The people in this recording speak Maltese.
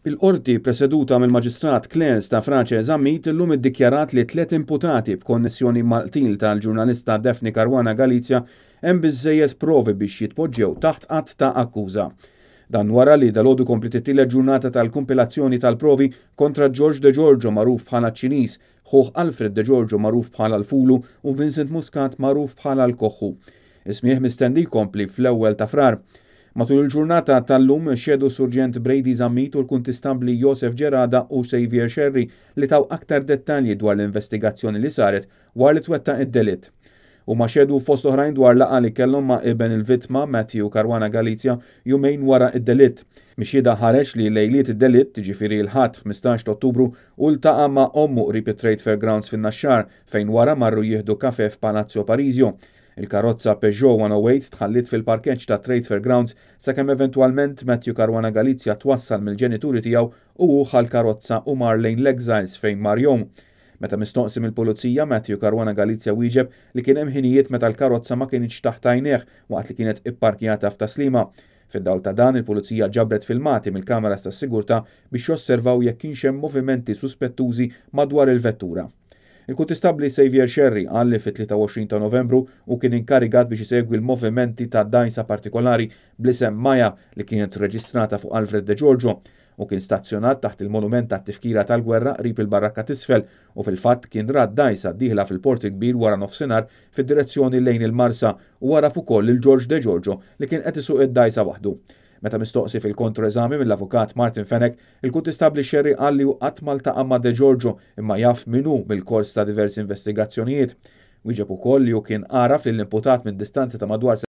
Il-Qorti preseduta mill-Maġistrat Claire Stafrace Zammit illum iddikjarat li tliet imputati b'konnessjoni mal-qtil tal-ġurnalista Daphne Caruana Galizia hemm biżżejjed provi biex jitpoġġew taħt att ta' akkuża. Dan wara li dalgħodu kompliet it-tielet ġurnata tal-kumpilazzjoni tal-provi kontra George Degiorgio magħruf bħala ċ-Ċiniż, ħuh Alfred Degiorgio magħruf bħala l-Fulu u Vincent Muscat magħruf bħala l-Koħħu. Is-smigħ mistenni jkompli fl-ewwel ta' Frar. Matul il-ġurnata tal-lum xehdu Surġent Brady Zammit u l-Kuntistabbli Josef Gerada u Xavier Scerri li taw aktar dettalji dwar l-investigazzjoni li saret wara li twettaq id-delitt. Huma xehdu fost oħrajn dwar laqgħa li kellhom ma' iben il-vittma Matthew Caruana Galizia jumejn wara id-delitt. Mix-xhieda ħareġ li lejliet id-delitt, ġifieri l-Ħadd 15 ta' Ottubru, u ltaqa' ma' ommu qrib it-Trade Fair Grounds fin-Naxxar fejn wara marru jieħdu kafe f'Palazzo Parisio. Il-karozza Peugeot 108 tħalliet fil-parkeġġ ta' Trade Fair Grounds sakemm eventwalment Matthew Caruana Galizia twassal mill-ġenituri tiegħu u hu ħa l-karozza u mar lejn l-Exiles fejn mar jgħum. Meta mistoqsi mill-pulizija, Matthew Caruana Galizia wieġeb li kien hemm ħinijiet meta l-karozza ma kinitx taħt għajnejh waqt li kienet ipparkjata f'Tas-Sliema. Fid-dawl ta' dan, il-pulizija ġabret filmati mill-kameras tas-sigurtà biex josservaw jekk kienx hemm movimenti suspettużi madwar il-vettura. Il-Kuntistabbli Xavier Scerri qal li fit-23 ta' Novembru u kien inkarigat biex isegwi l-movimenti ta' dgħajsa partikolari bl-isem Maja li kienet reġistrata fuq Alfred Degiorgio u kien stazzjonat taħt il-monument tat-tifkira tal-gwerra qrib il-Barrakka t'Isfel u fil-fatt kien ra dgħajsa dieħla fil-Port il-Kbir wara nofsinhar fid-direzzjoni lejn il-Marsa u għaraf ukoll lil George Degiorgio li kien qed isuq id-dgħajsa waħdu. Meta mistoqsi fil-kontroeżami mill-avukat Martin Fenech, il-Kuntistabbli Scerri qal li qatt ma ltaqa' ma' Degiorgio imma jaf min hu mill-kors ta' diversi investigazzjonijiet. Wieġeb ukoll li hu kien għaraf lill-imputat minn distanza ta' madwar.